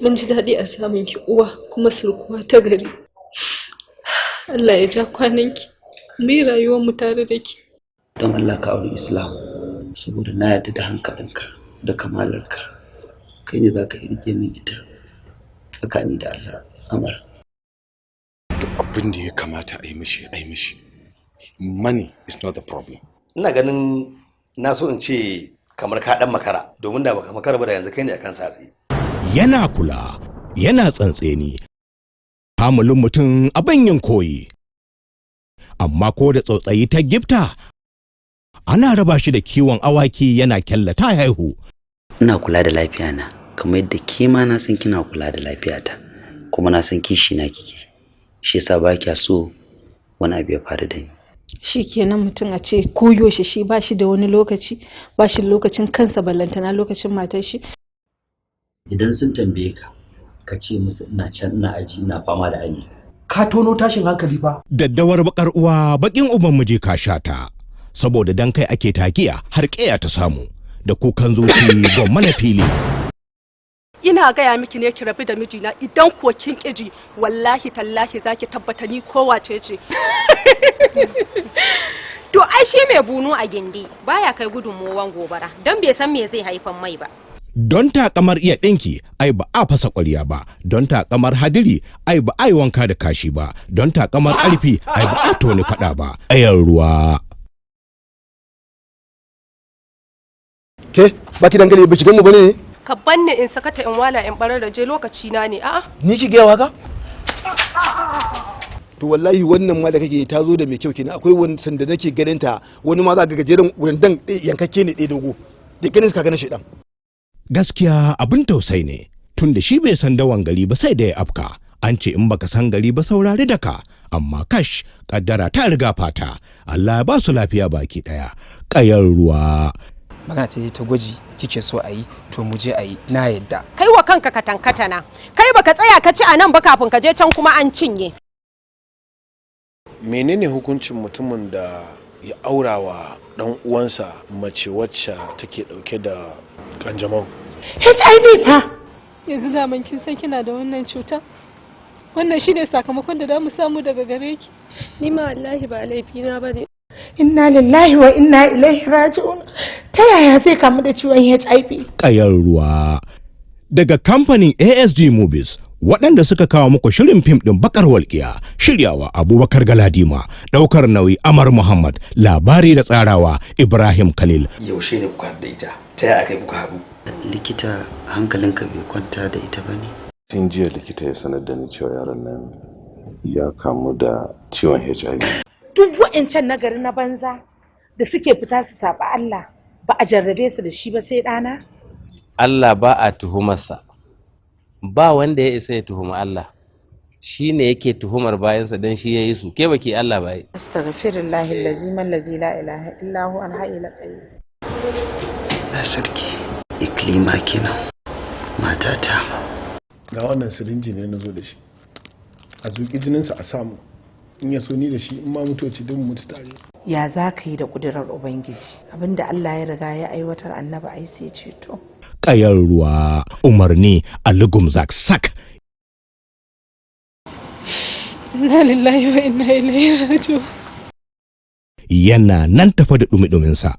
Mun ji daɗi a samun ki uwa kuma surkuwa ta gari. Allah ya ja kwananki. Mu yi rayuwar mu tare da ki. Don Allah ka auri Islam, saboda na yarda da hankalinka da kamalarka. Kai ne za ka rike min ita tsakani da Allah, Amar. Duk abin da ya kamata a yi mishi, a yi mishi. Money is not the problem. Ina ganin na so in ce kamar ka dan makara, domin da baka makara ba, da yanzu kai ne akan satsi. Yana kula, yana tsantseni, hamulin mutum abin yin koyi, amma ko da tsautsayi ta gifta, ana raba shi da kiwon awaki yana kyallata haihu. Ina kula da lafiya na kamar yadda ke ma na san kina kula da lafiyata, kuma na san kishi na kike, shi yasa ba kya so wani abu ya faru da ni. Shi kenan, mutum a ce koyaushe shi ba shi da wani lokaci, ba shi da lokacin kansa, ballantana lokacin matar shi. Idan sun tambaye ka, ka ce musu ina can ina aji, ina fama da aji. Ka tono tashin hankali fa. Daddawar bakar uwa, bakin uban miji ka shata, saboda dan kai ake takiya har ƙeya ta samu da kukan zuci, gwamma na fili. Ina gaya miki ne ki rabu da mijina. Idan ko kin ƙiji, wallahi tallahi zaki tabbata ni kowace ce. To ai shi mai bunu a gindi baya kai gudunmowan gobara, don bai san me zai haifan mai ba. Don takamar iya ɗinki, ai ba a fasa ƙwarya ba. Don takamar hadiri, ai ba a yi wanka da kashi ba. Don takamar ƙarfi, ai ba a toni faɗa ba. Ayar ruwa. Ke baki dangane ba shigan mu bane ne. Ka banni in sakata, in wala, in barar da je, lokaci na ne, a'a. Ni ki gaya haka? To wallahi wannan ma da kake ta zo da mai kyau kenan. Akwai wani sanda nake ganin ta, wani ma za ga gajeren wandan yankakke ne, ɗaya dogo da ganin ka ganin shedan. Gaskiya abin tausayi ne, tunda shi bai san dawan gari ba sai da ya afka. An ce in baka san gari ba, saurari daka. Amma kash, kaddara ta riga fata. Allah ya ba su lafiya baki daya. Ƙayar ruwa. Magana ce ta gwaji kike so a yi, to mu je a yi, na yadda. Kai wa kanka katankatana, kai baka tsaya ka ci a nan ba kafin ka je can kuma an cinye. Menene hukuncin mutumin da ya aura wa dan uwansa mace wacce take dauke da kanjamau? HIV fa! Yanzu daman kin san kina da wannan cuta. Wannan shine sakamakon da mu samu daga gare ki. Ni ma wallahi ba laifina bane. Inna lillahi wa inna ilaihi raji'un. Ta yaya zai kamu da ciwon HIV? Ƙayar ruwa, daga kamfanin ASG Movies, waɗanda suka kawo muku shirin fim ɗin Bakar Walƙiya. Shiryawa Abubakar Galadima, ɗaukar nauyi Amar Muhammad, labari da tsarawa Ibrahim Khalil. Yaushe ne kuka haɗu da ita? Ta yaya aka yi kuka haɗu? Likita, hankalinka bai kwanta da ita ba ne? Tun jiya likita ya sanar da ni cewa yaron nan ya kamu da ciwon HIV. Duk wa'ancan nagari na banza da suke fita su saba Allah, ba a jarrabe su da shi ba sai ɗana. Allah ba a tuhumarsa, ba wanda ya isa ya tuhumi Allah. Shi ne yake tuhumar bayansa don shi ya yi su. Ke baki Allah ba yi. Astaghfirullahi allazi man lazi la ilaha illa hu al hayyul qayyum. Na sarki, Iklima kenan, matata. Ga wannan sirinji ne na zo da shi, a zuƙi jininsa a samu, in ya so ni da shi in ma mutoci duk mutu tare. Ya za ka yi da ƙudurar Ubangiji? Abinda Allah ya riga ya aiwatar, Annabi ai sai ceto. Ƙayar ruwa, umarni Ali Gumzak Sak. Inna lillahi wa inna ilaihi raji'un. Yana nan tafa da ɗumi-ɗuminsa.